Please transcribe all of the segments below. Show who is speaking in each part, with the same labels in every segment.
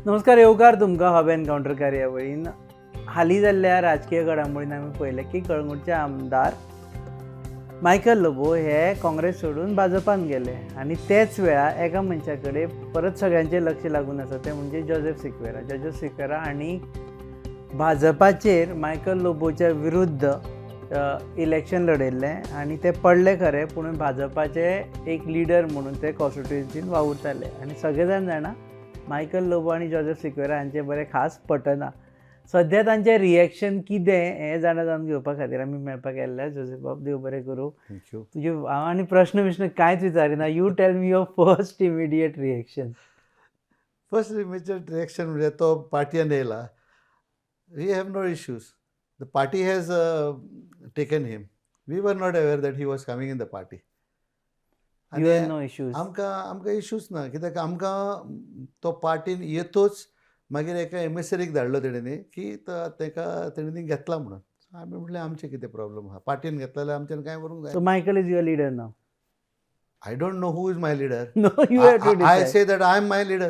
Speaker 1: नमस्कार, येवकार तुमकां हब एनकावंटर कार्यावळीन. हालीं जाल्ल्या राजकीय घडामोडीन आमी पळयलें की कळंगूटचे आमदार मायकल लोबो हे काँग्रेस सोडून भाजपान गेले आनी तेच वेळार एका मनशा कडेन परत सगळ्यांचें लक्ष लागून आसा, तें म्हणजे जोजफ सिक्वेरा. जोजफ सिक्वेरा हांणी भाजपाचेर मायकल लोबोच्या विरुद्ध इलेक्शन लढयल्लें आनी ते पडले खरें, पूण भाजपाचे एक लिडर म्हणून ते कॉन्स्टिट्युएन्सीन वावुरताले आनी सगळे जाण जाणा मायकल लोबो आनी जोजफ सिक्वेरा हांचें बरें खास पटना. सद्या तांचें रिएक्शन कितें हें जाणा जावन घेवपा खातीर आमी मेळपाक गेल्ले. जोजफ बाब, देव बरें करूं.
Speaker 2: Thank you.
Speaker 1: तुजे हांव आनी प्रश्न बिश्न कांयच विचारिना. You tell me your first immediate reaction.
Speaker 2: First immediate reaction म्हणजे तो पार्टीन येयला, we have no issues. The party has taken him. We were not aware that he was coming in the party.
Speaker 1: You have no issues?
Speaker 2: आमकां issues ना, कित्याक आमकां तो पार्टीन येतोच मागीर एका एमिसरीक धाडलो तेणेंनी की तेका तेणेंनी घेतला म्हणून. आमी म्हटलें, आमचें कितें प्रॉब्लम आहा? पार्टीन घेतला जाल्यार आमच्यान कांय करूंक
Speaker 1: सो
Speaker 2: जायना.
Speaker 1: Michael is your leader now?
Speaker 2: I don't know who is my leader.
Speaker 1: No, you have to
Speaker 2: I
Speaker 1: decide.
Speaker 2: Say that I am my leader.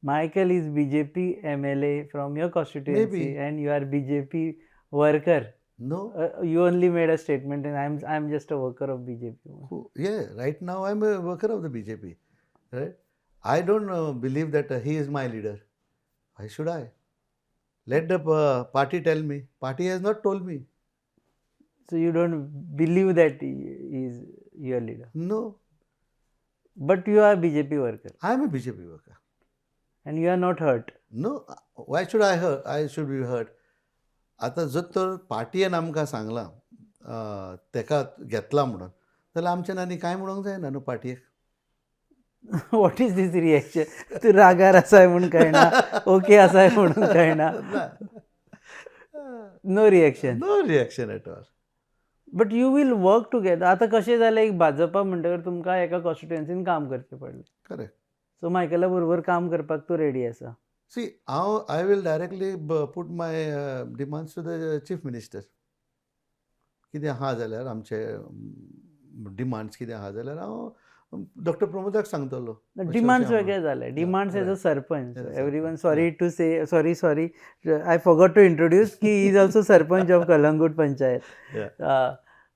Speaker 1: Michael is BJP MLA from your constituency
Speaker 2: Maybe.
Speaker 1: And you are BJP worker.
Speaker 2: No.
Speaker 1: You only made a statement and I'm just a worker of BJP.
Speaker 2: Yeah, right now I'm a worker of the BJP, right? I don't believe that he is my leader. Why should I? Let the party tell me. Party has not told me.
Speaker 1: So you don't believe that he is your leader?
Speaker 2: No.
Speaker 1: But you are BJP worker.
Speaker 2: I am a BJP worker.
Speaker 1: And you are not hurt.
Speaker 2: No, why should I hurt? I should be hurt. आतां जर तर पार्टीन आमकां सांगलां तेका घेतला म्हणून, जाल्यार आमच्यान आनी कांय म्हणूंक जायना न्हू पार्टयेक.
Speaker 1: What is this reaction? तूं रागार आसाय म्हूण कळना, ओके आसाय म्हणून कळना. No reaction.
Speaker 2: No reaction at all.
Speaker 1: But you will work together. आतां कशें जालें, एक भाजपा म्हणटकर तुमकां एका कॉन्स्टिट्युएन्सीन काम करचें पडलें.
Speaker 2: करेक्ट.
Speaker 1: सो मायकला बरोबर काम करपाक तूं रेडी आसा?
Speaker 2: सी, हांव I will directly put my demands to the chief minister. कितें आहा जाल्यार, आमचे डिमांड्स कितें आहा जाल्यार हांव डॉक्टर प्रमोदाक सांगतलो.
Speaker 1: डिमांड्स वेगळे जाले, demands as a sarpanch.
Speaker 2: As a
Speaker 1: everyone,
Speaker 2: sarpanch.
Speaker 1: Sorry to say, sorry, sorry, I forgot to introduce की is also sarpanch of Calangute panchayat.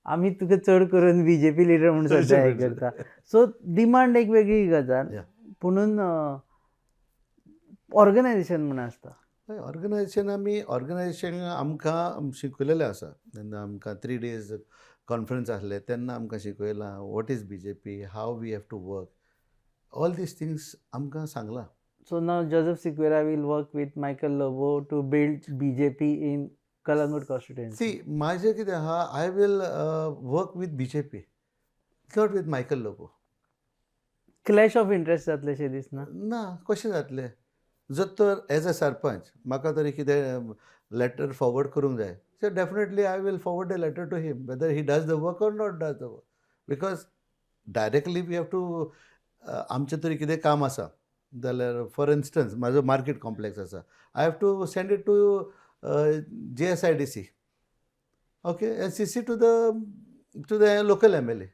Speaker 1: आमी तुका चड करून बीजेपी लिडर म्हणून सद्या हें करता. सो डिमांड एक वेगळी गजाल, पुणून ऑर्गनायझेशन म्हूण आसता.
Speaker 2: हय, ऑर्गनायझेशन, आमी ऑर्गनायझेशन आमकां शिकयलेलें आसा. जेन्ना आमकां 3 डेज कॉन्फरन्स आसले तेन्ना आमकां शिकयलां what is BJP, how we have to work, all these things आमकां सांगलां.
Speaker 1: So now Joseph Sequeira will work with Michael Lobo to build BJP in Calangute constituency.
Speaker 2: See, म्हाजें कितें आहा, I will work with BJP, not with Michael Lobo.
Speaker 1: Clash of interest जातलेशें दिसना?
Speaker 2: ना, कशें जातलें? जर तर एज अ सरपंच म्हाका तरी कितें लेटर फॉरवर्ड करूंक जाय, so definitely I will forward the letter to him, whether he does the work or not does the work, because directly we have to, आमचें तरी कितें काम आसा जाल्यार, फॉर इन्स्टन्स म्हाजो मार्केट कॉम्प्लेक्स आसा, I have to send it to GSIDC, okay, and CC to the local MLA.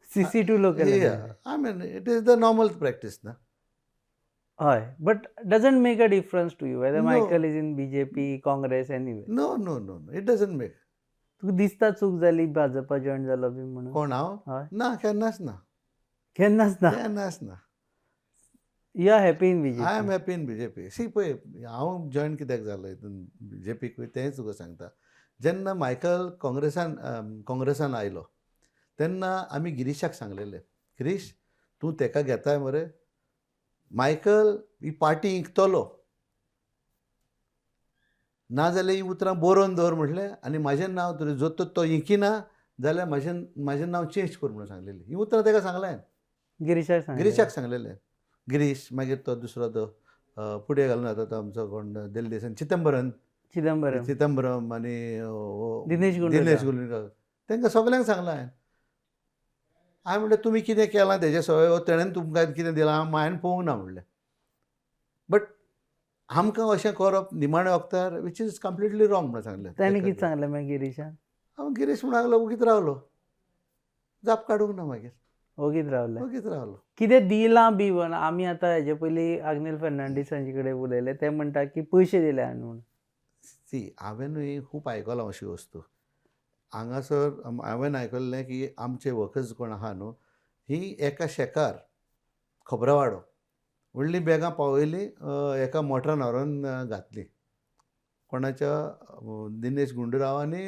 Speaker 1: CC to local.
Speaker 2: Yeah, I mean, it is the normal practice ना.
Speaker 1: हय, but doesn't make a difference to you whether
Speaker 2: No.
Speaker 1: Michael is in BJP, Congress, anyway?
Speaker 2: No, it doesn't make.
Speaker 1: तुका दिसता चूक जाली Bhajpa join जालो बी म्हणून?
Speaker 2: कोण, हांव?
Speaker 1: हय.
Speaker 2: ना, केन्नाच ना.
Speaker 1: केन्नाच ना?
Speaker 2: केन्नाच ना.
Speaker 1: You are happy in
Speaker 2: I am
Speaker 1: BJP?
Speaker 2: Happy in BJP. See, पळय, हांव जॉयन कित्याक जालो हितून बीजेपीक तेंच तुका सांगता. जेन्ना मायकल काँग्रेसान आयलो तेन्ना आमी गिरीशाक सांगलेलें, गिरीश, तूं तेका घेताय मरे, मायकल ही पार्टी इंकतलो, नाजाल्यार ही उतरां बरोवन दवर म्हटलें आनी म्हाजें नांव तुजें, जर तर तो इंकिना जाल्यार म्हाजें नांव चेंज कर म्हणून सांगलेलें. ही उतरां ताका सांगलें हांवें.
Speaker 1: गिरीशाक सांगलें?
Speaker 2: गिरीशाक सांगलेलें. गिरीश, मागीर तो दुसरो तो पुडये घालून जाता तो आमचो कोण, दिल्ली चिदंबरम.
Speaker 1: चिदंबरम.
Speaker 2: चिदंबरम आनी हो
Speaker 1: दिनेश गुंडूराव.
Speaker 2: दिनेश गुंडूराव, तांकां सगल्यांक सांगलां हांवें. हांवें म्हणलें, तुमी कितें केलां तेजें सगळें तेणेन तुमकां कितें दिलां हांवें पळोवंक ना म्हणलें, बट आमकां अशें करप निमाण्या वखतार, which is completely wrong म्हणून सांगलें.
Speaker 1: ताणें कितें सांगलें मागीर गिरीशान?
Speaker 2: हांव गिरीश म्हणूंक लागलो, ओगीच रावलो, जाप काडूंक ना मागीर.
Speaker 1: ओगीच रावले.
Speaker 2: ओगीच रावलो.
Speaker 1: कितें दिलां बी म्हण आमी आतां हेजे पयलीं आग्नेल फर्नांडीस हांचे कडेन उलयले, ते म्हणटा की पयशे दिले हाणें म्हणून.
Speaker 2: सी, हांवें खूब आयकलां अशी वस्तू. हांगासर हांवें आयकल्लें की आमचे वर्कर्स कोण आहा न्हू, ही एका शेकार खबरां वाडो व्हडलीं बॅगां पावयलीं, एका मोटरान व्हरोन घातलीं कोणाच्या, दिनेश गुंडूराव आनी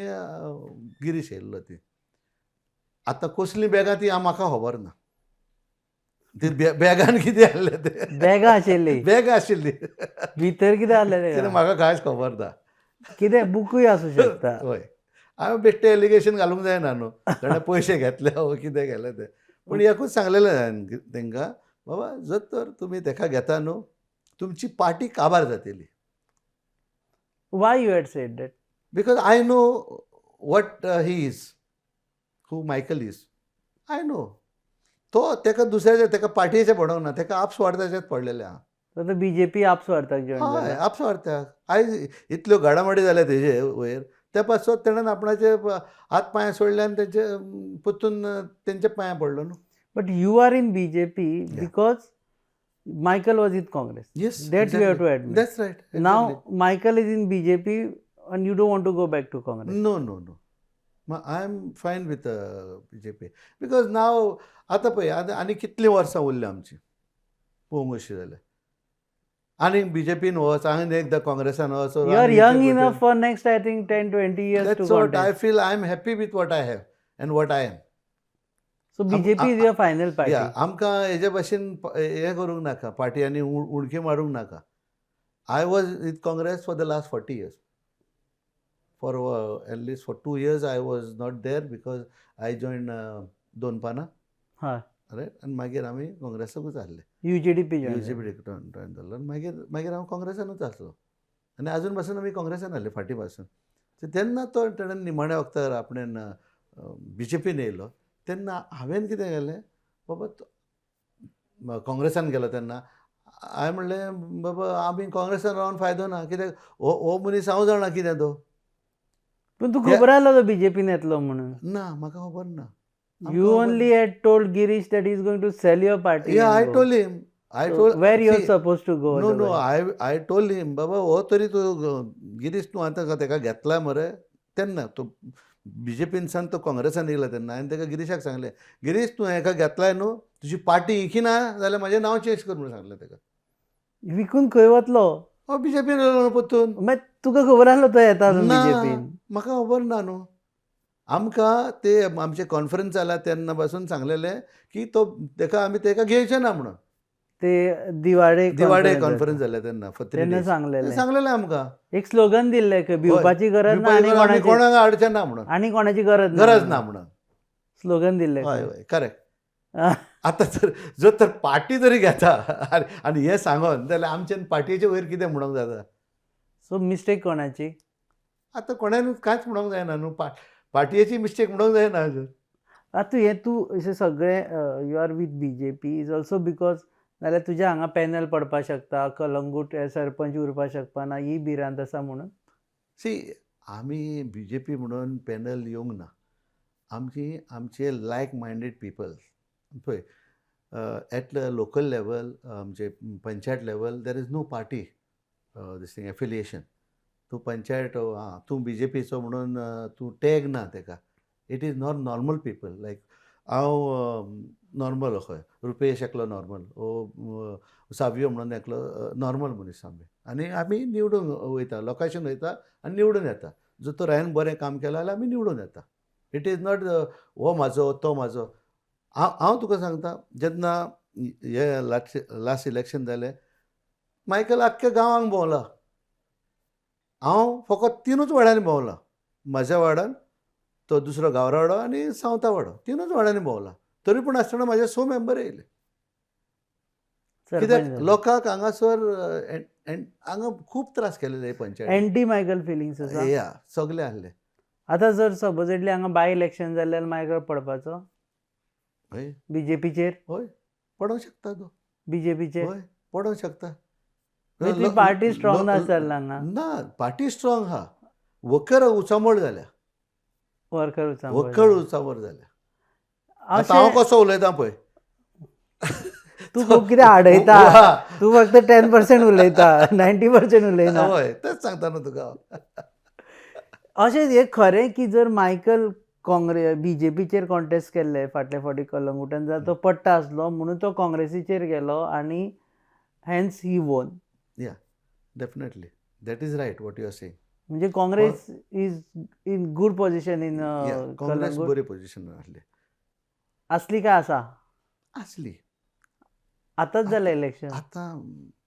Speaker 2: गिरीश येयल्लो ती. आतां कसलीं बॅगां ती म्हाका खबर ना. ती बॅगान कितें आहलें तें.
Speaker 1: बॅगां आशिल्लीं.
Speaker 2: बॅगां आशिल्लीं.
Speaker 1: भितर कितें आहलें
Speaker 2: कितें
Speaker 1: तेका?
Speaker 2: म्हाका कांयच खबर ना.
Speaker 1: कितें बुकूय आसूं शकता.
Speaker 2: हय, हांवें बेश्टें एलिगेशन घालूंक जायना न्हू, ताणें पयशे घेतले वो कितें केलें तें. पूण एकूच सांगलेलें हांवें तांकां, बाबा जर तर तुमी ताका घेता न्हू, तुमची पार्टी काबार जातली.
Speaker 1: Why you had said that?
Speaker 2: Because I know what he is, who Michael is, I know. तो ताका दुसऱ्याच्या, ताका पार्टीचें पडोंक ना, ताका आपस्वार्थाचेंच पडलेलें आहा.
Speaker 1: तो बीजेपी आपस्वार्थाक जॉयन
Speaker 2: हय,
Speaker 1: जाला.
Speaker 2: आपस्वार्थाक. आयज इतल्यो घडामोडी जाल्या तेजे वयर, त्या पासत तेणेन आपणाचे हात पांय सोडले आनी तेजे परतून तेंच्या पांयां पडलो न्हू.
Speaker 1: But you are in BJP because Michael was in Congress.
Speaker 2: Yes.
Speaker 1: That you have to admit.
Speaker 2: That's right.
Speaker 1: Now Michael is in BJP and you don't want to go back to Congress.
Speaker 2: No, no, no. I am fine with BJP because now आतां पळय, आतां आनी कितलीं वर्सां उरल्या आमची पळोवंक अशी जाल्यार, आनी बीजेपीन वच, आनी एकदां काँग्रेसान वच.
Speaker 1: You are young enough for next, I think, 10-20 years to
Speaker 2: That's what I
Speaker 1: contest.
Speaker 2: feel. I am happy with what I have and what I am.
Speaker 1: So BJP is your final party.
Speaker 2: या, आमकां हेजे भाशेन हें करूंक नाका, party आनी उडकी मारूंक नाका. I was with Congress for the last 40 years. For at least for 2 years I was not there because I join दोन पानां. रायट, आनी मागीर आमी काँग्रेसाकूच आहले.
Speaker 1: UGDP join.
Speaker 2: You G P join जालो आनी मागीर मागीर हांव काँग्रेसानूच आसलो आनी आजून पासून आमी काँग्रेसान आहले फाटीं पासून. सो तेन्ना तो तेणें निमाण्या वखतार आपणें बीजेपीन येयलो तेन्ना हांवें कितें केलें, बाबा तो काँग्रेसान गेलो तेन्ना हांवें म्हणलें, बाबा आमी काँग्रेसान रावन फायदो ना, कित्याक हो हो मनीस हांव जाणा कितें तो.
Speaker 1: पण तूं खबर आसलो तो बीजेपीन येतलो म्हणून?
Speaker 2: ना, म्हाका खबर ना.
Speaker 1: You only had told Girish that he is going to sell your party.
Speaker 2: Yeah,
Speaker 1: and
Speaker 2: I
Speaker 1: go.
Speaker 2: told him. I
Speaker 1: So
Speaker 2: told
Speaker 1: where you're
Speaker 2: see,
Speaker 1: supposed to go
Speaker 2: No, no,
Speaker 1: otherwise?
Speaker 2: I told him, बाबा हो तरी तूं गिरीश, तूं आतां तेका घेतला मरे तेन्ना तो बीजेपीनसान तो काँग्रेसान येयला तेन्ना हांवें तेका गिरीशाक सांगलें, गिरीश, तूं हेका घेतलाय न्हू, तुजी पार्टी इकिना जाल्यार म्हाजें नांव चेंज कर म्हणून सांगलें तेका.
Speaker 1: विकून खंय वतलो?
Speaker 2: हो, बीजेपीन येयलो न्हू परतून.
Speaker 1: मागीर तुका खबर आसलो तो येता
Speaker 2: ना.
Speaker 1: बीजेपीन?
Speaker 2: म्हाका खबर ना न्हू. आमकां ते आमचे कॉन्फरन्स जाला तेन्ना पासून सांगलेलें की तो तेका आमी तेका घेवचे ना म्हणून.
Speaker 1: ते दिवाडे
Speaker 2: दिवाडे कॉन्फरन्स जालें तेन्ना फॉर थ्री
Speaker 1: तेन्ना
Speaker 2: डेज
Speaker 1: सांगलेलें.
Speaker 2: सांगलेलें आमकां.
Speaker 1: एक स्लोगन दिल्लें खंय, भिवपाची गरज ना आनी
Speaker 2: आमी
Speaker 1: कोणाची
Speaker 2: कोणाक हाडचें ना म्हणून.
Speaker 1: आनी कोणाची गरज ना.
Speaker 2: गरज ना म्हणून.
Speaker 1: स्लोगन दिल्लें.
Speaker 2: हय हय करेक्ट. आतां तर जर तर पार्टी जरी घेता आनी आनी हें सांगोन जाल्यार आमच्यान पार्टीचे वयर कितें म्हणूंक जाता?
Speaker 1: सो मिस्टेक कोणाची?
Speaker 2: आतां कोणानूच कांयच म्हणूंक जायना न्हू, पार्टीयेची मिस्टेक म्हणूंक जायना अजून.
Speaker 1: आतां हें तूं अशें सगळें you are with BJP is also because नाल्यार तुज्या हांगा पॅनल पडपाक शकता, कलंगूट सरपंच उरपाक शकपाना ही भिरांत आसा म्हणून?
Speaker 2: सी, आमी बीजेपी म्हणून पॅनल येवंक ना. आमची आमचे लायक मायंडेड पिपल पळय, एट लोकल लेवल, आमचे panchayat level, there is no party this thing affiliation. तूं पंचायत, आं, तूं बीजेपीचो म्हणून तूं टॅग ना तेका. It is not normal people like हांव नॉर्मल, हय, रुपेश एकलो नॉर्मल, ओ सावियो म्हणून एकलो नॉर्मल मनीस आमी, आनी आमी निवडून वयता, लोकांच्यान वयता आनी निवडून येता. जर तर हांवें बरें काम केलां जाल्यार आमी निवडून येता. It is not हो म्हाजो, तो म्हाजो. हांव हांव तुका सांगता, जेन्ना हे लास्ट लास्ट इलेक्शन जालें, मायकल आख्ख्या गांवांक भोंवला. हांव फकत तिनूच वाड्यांनी भोंवला, म्हाज्या वाड्यान, तो दुसरो गावरावाडो आनी सावता वाडो, तिनूच वाड्यांनी भोंवला. तरी पूण आसतना म्हाजे स मेंबर येयले. कित्याक लोकांक हांगासर हांगा खूब त्रास केलेले पंचायत.
Speaker 1: एंटी मायकल फिलिंग्स आसा.
Speaker 2: या, सगळे आहले.
Speaker 1: आतां जर सपोजेडली हांगा बाय इलेक्शन जालें जाल्यार मायकल पडपाचो?
Speaker 2: हय.
Speaker 1: बीजेपीचेर?
Speaker 2: हय, पडोंक शकता तो.
Speaker 1: बीजेपीचेर?
Speaker 2: हय, पडोंक शकता.
Speaker 1: पार्टी स्ट्रॉंग ना जाल्ला हांगा.
Speaker 2: ना, पार्टी स्ट्रॉंग आहा, वकर उचांबळ जाल्या.
Speaker 1: वर्कर.
Speaker 2: वकर उचांबळ जाल्या. आतां हांव कसो उलयता पळय.
Speaker 1: तूं खूब कितें आडयता, तूं फक्त 10% उलयता, 90% उलयना.
Speaker 2: हय, तेंच सांगता न्हू तुका हांव.
Speaker 1: अशें हें खरें की जर मायकल काँग्रेस बीजेपीचेर कॉन्टेस्ट केल्ले फाटले फावटी कलंगूटान जाल्यार तो पडटा आसलो, म्हणून तो काँग्रेसीचेर गेलो आनी hence he won.
Speaker 2: Yeah, definitely that is right what you are saying.
Speaker 1: म्हणजे Congress is in good position in
Speaker 2: Congress
Speaker 1: Calangute.
Speaker 2: बरी पोझिशन आसली.
Speaker 1: आसली काय आसा?
Speaker 2: आसली.
Speaker 1: आतांच जालें इलेक्शन.
Speaker 2: आतां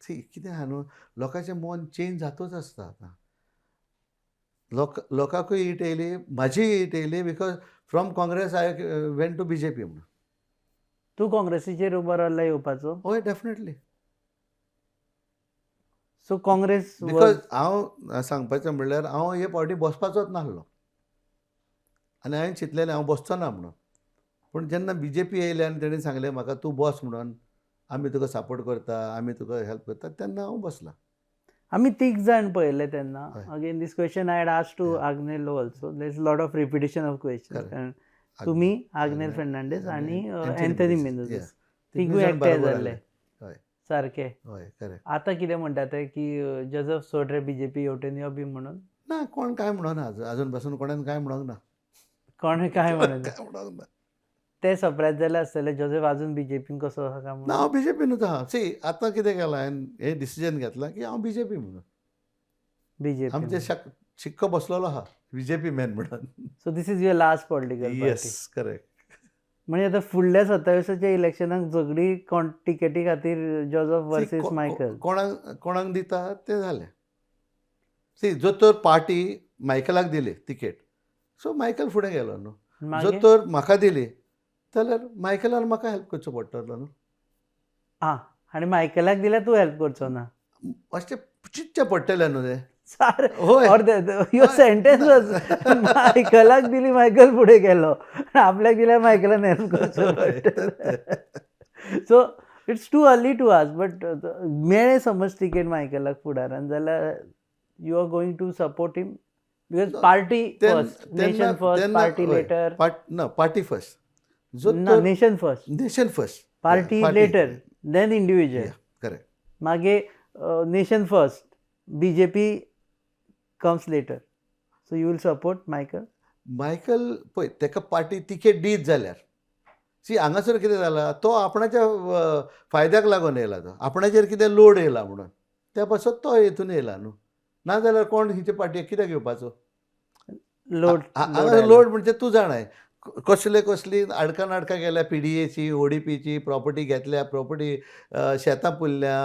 Speaker 2: सी कितें आहा न्हू, लोकांचें मन चेंज जातूच आसता. आतां लोकांकूय हीट येयली, म्हाजीय हीट येयली, because from Congress I went to BJP म्हणून.
Speaker 1: तूं काँग्रेसीचेर उबो रावला येवपाचो?
Speaker 2: हय, डेफिनेटली.
Speaker 1: सो काँग्रेस
Speaker 2: because हांव सांगपाचें म्हणल्यार हांव हे फावटी बसपाचोच नासलो आनी हांवें चिंतलेलें हांव बसचो ना म्हणून. पूण जेन्ना बीजेपी येयली आनी तेणी सांगलें म्हाका तूं बस म्हणून, आमी तुका सपोर्ट करता, आमी तुका हेल्प करता, तेन्ना हांव बसलां.
Speaker 1: आमी तीग जाण पळयले तेन्ना. Again this question I had asked to Agnelo also, there is lot of repetition of question. कारण तुमी, आग्नेल फेर्नांडीस आनी एंथनी मेनेझीस तिगूय एकठांय जाल्ले सारके.
Speaker 2: हय, करेक्ट.
Speaker 1: आतां कितें म्हणटा ते की जोजफ सोड रे बीजेपी हेवटेन यो बी म्हणून?
Speaker 2: ना, कोण कांय म्हणना, अजून पासून कोणान कांय म्हणूंक ना.
Speaker 1: कोणें कांय म्हणना?
Speaker 2: कांय म्हणूंक ना.
Speaker 1: ते सरप्रायज जाले आसतले जोजफ अजून बीजेपीन कसो आसा काय
Speaker 2: ना, हांव बीजेपीनूच आहा. सी आतां कितें केलां हांवें, हें डिसिजन घेतलां की हांव बीजेपी म्हणून.
Speaker 1: बीजेपी
Speaker 2: आमचे शिक्को बसलेलो आहा बीजेपी मॅन म्हणून.
Speaker 1: So this is your last political party?
Speaker 2: Yes, correct.
Speaker 1: म्हणजे आतां फुडल्या 27च्या इलेक्शनाक झगडी कोण टिकेटी खातीर, जोजफ वर्सीस मायकल?
Speaker 2: कोणाक कोणाक दिता तें जालें. सी, जर तर पार्टी मायकलाक दिली तिकेट, सो मायकल फुडें गेलो न्हू. जर तर म्हाका दिली जाल्यार मायकलान म्हाका हेल्प करचो पडटलो न्हू.
Speaker 1: आं, आनी मायकलाक दिल्यार तूं हेल्प करचो ना?
Speaker 2: अशें चिंतचें पडटलें न्हू तें.
Speaker 1: Your sentence मायकलाक दिली मायकल फुडें गेलो, आपल्याक दिल्यार मायकलान हेल्प करचो पडटलें. So it's too early to ask, but मेळ्ळें समज तिकेट मायकलाक फुडारान जाल्यार you are going to support him? Because party first, nation first, party later.
Speaker 2: ना, पार्टी फर्स्ट.
Speaker 1: ना, nation first.
Speaker 2: Nation first,
Speaker 1: party later, then individual.
Speaker 2: Correct.
Speaker 1: मागीर nation first, BJP comes later. So you will support Michael?
Speaker 2: Michael पळय, ताका party ticket दीत जाल्यार, C हांगासर कितें जाला, तो आपणाच्या फायद्याक लागून येयला, तो आपणाचेर कितें लोड येयला म्हणून त्या पासत तो हितून येयला न्हू. नाजाल्यार कोण खंयचे पार्टयेक कित्याक घेवपाचो
Speaker 1: लोड?
Speaker 2: हांगा लोड म्हणजे तूं जाणाय कसले कसली आडकां नाडकां गेल्या, पीडीएची, ओडीपीची प्रॉपर्टी घेतल्या, प्रॉपर्टी शेतां पुरल्या,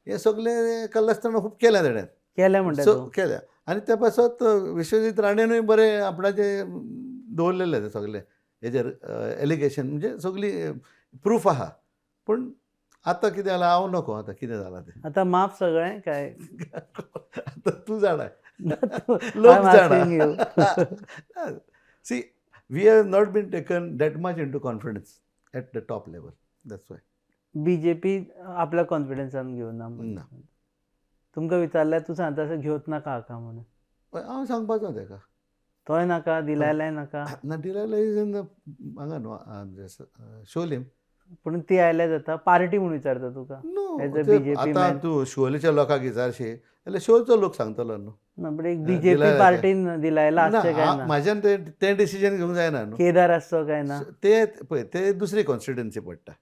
Speaker 2: हें सगळें कल्लासतना खूब केलें तेणें.
Speaker 1: केलें म्हणटा?
Speaker 2: सो केल्या आनी त्या पासत विश्वजीत राणेनूय बरें आपणाचें दवरलेलें तें सगळें हेजेर एलिगेशन, म्हणजे सगळी प्रूफ आहा. पूण आतां कितें जालां हांव नको, आतां कितें जालां तें.
Speaker 1: आतां माफ सगळें काय?
Speaker 2: आतां तूं जाणा, लोक जाणा. See, we have not been taken that much into confidence at the top level, that's why.
Speaker 1: BJP आपल्या कॉन्फिडन्सान घेवना?
Speaker 2: ना.
Speaker 1: तुमकां विचारल्यार तूं सांगता असं घेवच नाका हाका म्हणून?
Speaker 2: हांव सांगपाचो ताका.
Speaker 1: तोय नाका, दिलायलाय नाका?
Speaker 2: ना, डिलायला is in हांगा न्हू, शोलीम.
Speaker 1: पूण ती आयल्यार जाता पार्टी म्हूण विचारता तुका.
Speaker 2: न्हू, आतां तूं शिवोलेच्या लोकांक विचारशी जाल्यार शिवोलचो लोक सांगतलो न्हू.
Speaker 1: ना, पण एक बीजेपी पार्टीन दिलायला आसचें काय ना?
Speaker 2: म्हाज्यान तें डिसिजन घेवंक जायना न्हू.
Speaker 1: केदार आसचो काय ना?
Speaker 2: ते पळय, ते दुसरी कॉन्स्टिट्युएन्सी पडटा,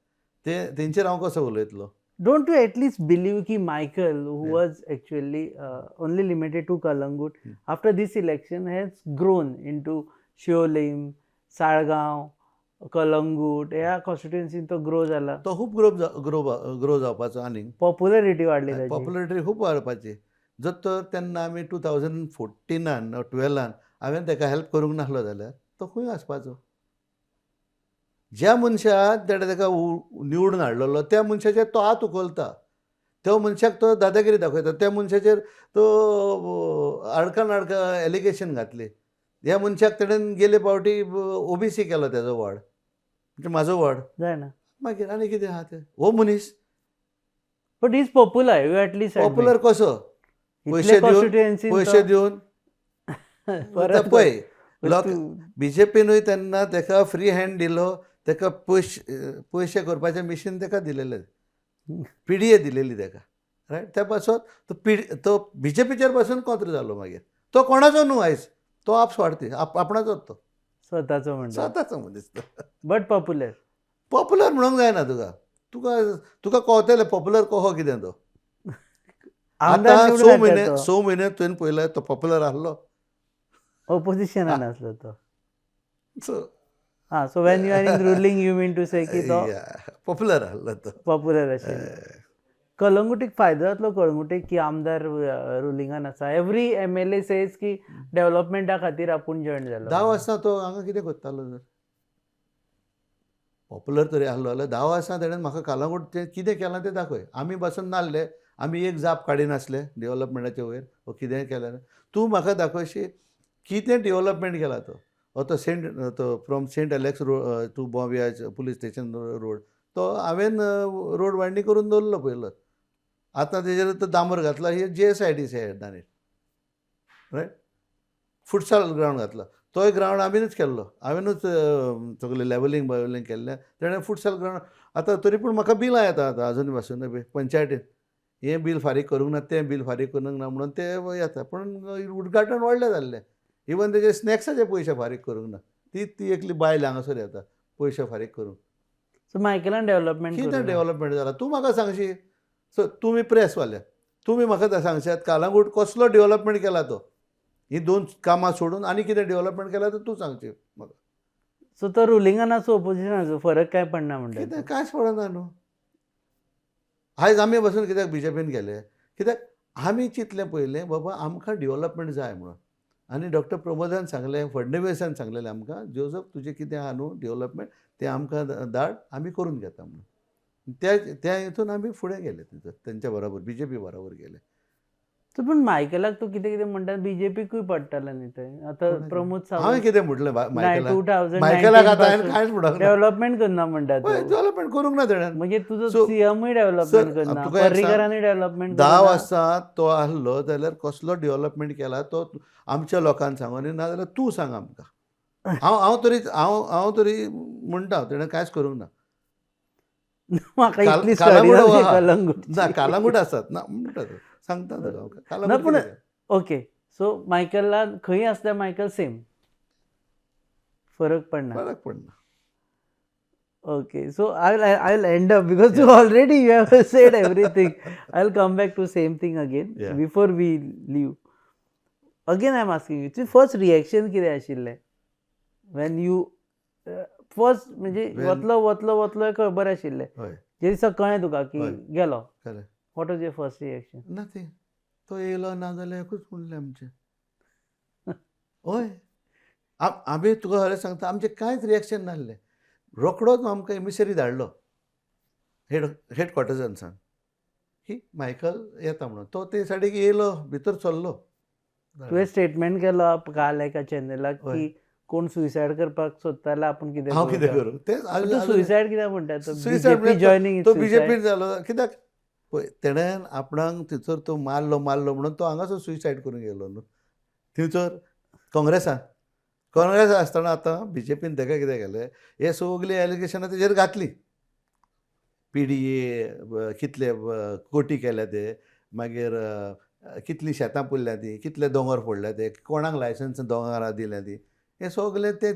Speaker 2: ते तेंचेर हांव कसो उलयतलो?
Speaker 1: Don't you at least believe की Michael, who was actually only limited to Calangute, after this election has grown into Siolim, Saligao, Calangute ह्या कॉन्स्टिट्युएन्सीन तो ग्रो जाला?
Speaker 2: तो खूब ग्रो जावपाचो आनीक.
Speaker 1: पॉप्युलरिटी वाडली ताची.
Speaker 2: पॉप्युलरिटी खूब वाडपाची. जर तर तेन्ना आमी 2014 12 हांवें ताका हेल्प करूंक नासलो जाल्यार तो खंय आसपाचो? ज्या मनशाक तेणें ताका निवडून हाडलेलो त्या मनशाचेर तो हात उखलता, त्या मनशाक तो दादागिरी दाखयता, त्या मनशाचेर तो आडकां नाडकां एलिगेशन घातली. ह्या मनशाक तेणें गेले फावटी ओबीसी केलो तेजो वार्ड, म्हणजे म्हाजो वार्ड.
Speaker 1: जायना.
Speaker 2: मागीर आनी कितें आहा तें? हो मनीस
Speaker 1: but is popular, you at least
Speaker 2: popular कसो? पयशे दिवन, पयशे दिवन. पळय, लोक बीजेपीनूय तेन्ना ताका फ्री हँड दिलो, ताका पयशे करपाचें मिशीन ताका दिलेलें, पीडीए दिलेली ताका, रायट. त्या पासत तो तो बीजेपीचेर पासून कोंत्र जालो. मागीर तो कोणाचो न्हू आयज, तो आपस्वार्थी, आपणाचोच तो.
Speaker 1: स्वताचो म्हणटा.
Speaker 2: स्वताचो मनीस तो.
Speaker 1: But popular.
Speaker 2: पॉप्युलर म्हणूंक जायना. तुका तुका तुका कळतलें पॉप्युलर कसो कितें तो.
Speaker 1: आमदार
Speaker 2: आतां
Speaker 1: निवडून
Speaker 2: स
Speaker 1: हाडटा
Speaker 2: म्हयने
Speaker 1: तो.
Speaker 2: 6 म्हयने तुवें पळयले तो पॉप्युलर आहलो?
Speaker 1: ऑपोजिशनान आसलो तो.
Speaker 2: सो
Speaker 1: हा, so when you are in ruling, you mean to say की तो
Speaker 2: पॉप्युलर आहलो तो.
Speaker 1: पॉप्युलर आशिल्लो. कलंगुटीक फायदो जातलो कळंगुटीक की आमदार रुलिंगान आसा? एवरी एमएलए सेज की डेव्हलपमेंटा खातीर आपूण जॉयन जालो.
Speaker 2: 10 वर्सां तो हांगा कितें करतालो? जर पॉप्युलर तरी आहलो जाल्यार 10 वर्सां तेणें म्हाका कलंगूट तें कितें केलां तें दाखय. आमी बसून नासले, आमी एक जाप काडिनासले डेव्हलपमेंटाचे वयर वो कितेंय केलें. तूं म्हाका दाखयशी कितें डेव्हलपमेंट केला तो. हो तो सेंट तो from Saint Alex road to Bom Viage police station road, तो हांवें रोड वायडनींग करून दवरलो पयलो. आतां तेजेर तो डांबर घातला. हे GSIDC done it, right. Futsal ground घातला, तोय ग्रावंड आमीनूच केल्लो, हांवेनूच सगळें लेवलिंग बावलिंग केल्लें तेणें फुटसाल ग्रावंड. आतां तरी पूण म्हाका बिलां येता आतां अजून पासून पंचायतीन, हें बील फारीक करूंक ना, तें बील फारीक करूंक ना म्हणून ते येता. पूण उद्घाटन व्हडलें जाल्लें. इवन तेजे स्नॅक्साचे पयशे फारीक करूंक ना. ती ती एकली बायल हांगासर येता पयशे फारीक करूंक.
Speaker 1: सो मायकलान डेव्हलपमेंट
Speaker 2: कितें डेव्हलपमेंट जाला तूं म्हाका सांगशी? सो तुमी प्रेसवाले, तुमी म्हाका सांगशात कालांगूट कसलो डेव्हलपमेंट केला तो? ही दोन कामां सोडून आनी कितें डेव्हलपमेंट केलां तर तूं सांगची म्हाका.
Speaker 1: सो तो रुलिंगान आसूं, ओपोजिशन आसूं, फरक काय पडना म्हणटा?
Speaker 2: कितें कांयच पडना न्हू. आयज आमी बसून कित्याक बीजेपीन गेले? कित्याक आमी चिंतलें पयलें, बाबा आमकां डेव्हलपमेंट जाय म्हणून. आनी डॉक्टर प्रमोदान सांगलें, फडणवीसान सांगलेलें आमकां, जोजफ तुजें कितें आहा न्हू डेव्हलपमेंट तें आमकां धाड, आमी करून घेता म्हणून. त्या त्या हितून आमी फुडें गेले थंयसर तेंच्या बरोबर, बीजेपी बरोबर गेले.
Speaker 1: सो पूण मायकलाक तूं कितें कितें म्हणटा, बीजेपीकूय पडटलें न्ही थंय आतां.
Speaker 2: कोणाचें?
Speaker 1: प्रमोद
Speaker 2: हांवें
Speaker 1: सावंत
Speaker 2: कितें म्हटलें मायकलाक?
Speaker 1: 2019
Speaker 2: मायकलाक आतां हांवें कांयच म्हणूंक ना.
Speaker 1: डेव्हलपमेंट करना म्हणटा
Speaker 2: हय
Speaker 1: तूं.
Speaker 2: डेव्हलपमेंट करूंक ना तेणें.
Speaker 1: मागीर तुजो
Speaker 2: So,
Speaker 1: सीएमूय डेव्हलपमेंट
Speaker 2: sir,
Speaker 1: करना,
Speaker 2: तुका एक सांग,
Speaker 1: पर्रीकरानूय डेव्हलपमेंट
Speaker 2: 10
Speaker 1: करना.
Speaker 2: वर्सां तो आहलो जाल्यार कसलो डेव्हलपमेंट केला तो आमच्या लोकांक सांगून, नाजाल्यार तूं सांग आमकां. हांव हांव तरी हांव हांव तरी म्हणटा तेणें कांयच करूंक ना.
Speaker 1: म्हाका इतली
Speaker 2: कालांगूट
Speaker 1: स्टोरी
Speaker 2: आहा.
Speaker 1: कलंगूट
Speaker 2: ना, कालांगूट आसात ना म्हणटा तूं, सांगता तुका हांव.
Speaker 1: ना,
Speaker 2: कालांगूट
Speaker 1: पूण
Speaker 2: कितें केलें?
Speaker 1: ओके, सो मायकला खंय आसल्यार मायकल सेम, फरक पडना.
Speaker 2: फरक पडना.
Speaker 1: Okay, so I will end up because you already you have said everything. I will come back to same thing again. Before we leave, again I am asking you, first reaction कितें आशिल्लें when you first म्हणजे वतलो वतलो वतलो हें खबर आशिल्लें, जे दिसा कळ्ळें तुका की गेलो,
Speaker 2: खरें.
Speaker 1: What was your first reaction?
Speaker 2: Nothing. तो येयलो ना जाल्यार एकूच म्हणलें आमचें. हय, आमी तुका खरें सांगता, आमचें कांयच रिएक्शन नासलें. रोखडोच आमकां एमिसरी धाडलो हेड क्वॉर्टर्सान सावन की मायकल येता म्हणून. तो ते सायडीक येयलो, भितर सरलो.
Speaker 1: तुवें स्टेटमेंट केलो काल एका चॅनलाक की कोण सुसायड करपाक सोदता जाल्यार आपूण कितें
Speaker 2: हांव कितें
Speaker 1: करूं?
Speaker 2: करूं तें.
Speaker 1: तूं सुसायड कित्याक म्हणटा? तो
Speaker 2: सुसायड
Speaker 1: बीजेपी जॉयनिंग?
Speaker 2: तो बीजेपीन जालो कित्याक पळय, तेणें आपणाक थंयसर तो मारलो मारलो म्हणून तो हांगासर सुसायड करूंक गेलो न्हू थंयसर काँग्रेसान. काँग्रेस आसतना आतां बीजेपीन ताका कितें केलें, हे सगलीं एलिगेशनां तेजेर घातलीं. पीडीए कितले कोटी केल्या ते, मागीर कितलीं शेतां पुरल्या तीं, कितले दोंगर फोडल्या ते, कोणाक लायसन्स दोंगरां दिल्या ती, हे सगलें ते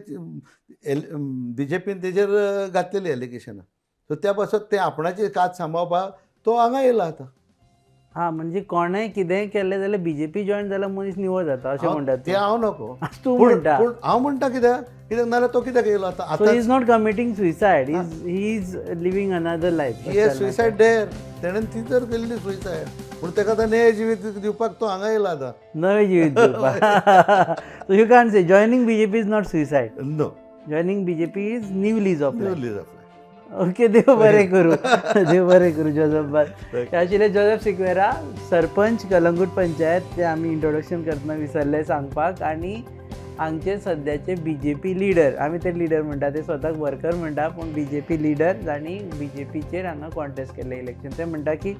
Speaker 2: बीजेपीन तेजेर घातलेली एलिगेशनां. सो त्या पासत ते आपणाची कात सांबाळपाक तो हांगा येयला आतां.
Speaker 1: हा, म्हणजे कोणें कितेंय केलें जाल्यार बीजेपी जॉयन जाल्यार मनीस निवळ जाता अशें म्हणटात.
Speaker 2: ते हांव नको.
Speaker 1: तूं
Speaker 2: पूण
Speaker 1: म्हणटा.
Speaker 2: पूण हांव म्हणटा कित्याक कित्याक नाल्यार तो कित्याक येयलो आतां?
Speaker 1: So
Speaker 2: आतां
Speaker 1: is not committing suicide, he is living another life.
Speaker 2: He suicide there. तेणेन ती तर केल्ली सुसायड, पूण ताका आतां नवें जिवीत दिवपाक तो हांगा येयला आतां.
Speaker 1: नवें जिवीत दिवपाक. So you can say joining BJP is not suicide?
Speaker 2: No.
Speaker 1: Joining BJP is new lease of
Speaker 2: new lease of.
Speaker 1: Okay, देव बरें करूं, देव बरें करूं जोजफ बाब. हे आशिल्ले जोजफ सिक्वेरा, सरपंच कलंगूट पंचायत. ते आमी इंट्रोडक्शन करतना विसरले सांगपाक. आनी हांगचे सद्याचे बीजेपी लिडर, आमी ते लिडर म्हणटा, ते स्वताक वर्कर म्हणटा, पूण बीजेपी लिडर जांणी बीजेपीचेर हांगा कॉन्टेस्ट केल्ले इलेक्शन. ते म्हणटा की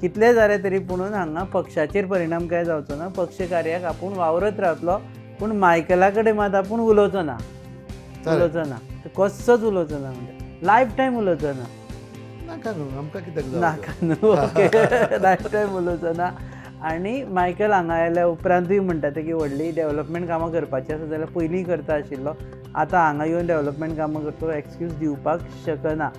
Speaker 1: कितले जाले तरी पुणून हांगा पक्षाचेर परिणाम काय जावचो ना, पक्ष कार्याक आपूण वावरत रावतलो, पूण मायकला कडेन मात आपूण उलोवचो ना.
Speaker 2: चालेल.
Speaker 1: उलोवचो ना, कसोच उलोवचो ना म्हणटा. लायफ टायम उलोवचो ना.
Speaker 2: नाका न्हू, आमकां कित्याक जावं?
Speaker 1: नाका न्हू, ओके, लायफ टायम उलोवचो ना. आनी मायकल हांगा आयल्या उपरांतूय म्हणटा ते की व्हडली डेव्हलपमेंट कामां करपाची आसा जाल्यार पयलीं करता आशिल्लो, आतां हांगा येवन डेव्हलपमेंट कामां करता एक्सक्यूज दिवपाक शकना.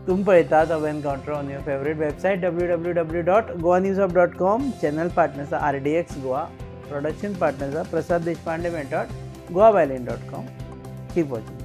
Speaker 1: तुमी पळयतात Ava encounter on your favourite website www.goanewshub.com. Channel partners RDX Goa, production partners Prasad Deshpande मेटॉट goabyline.com. Keep watching.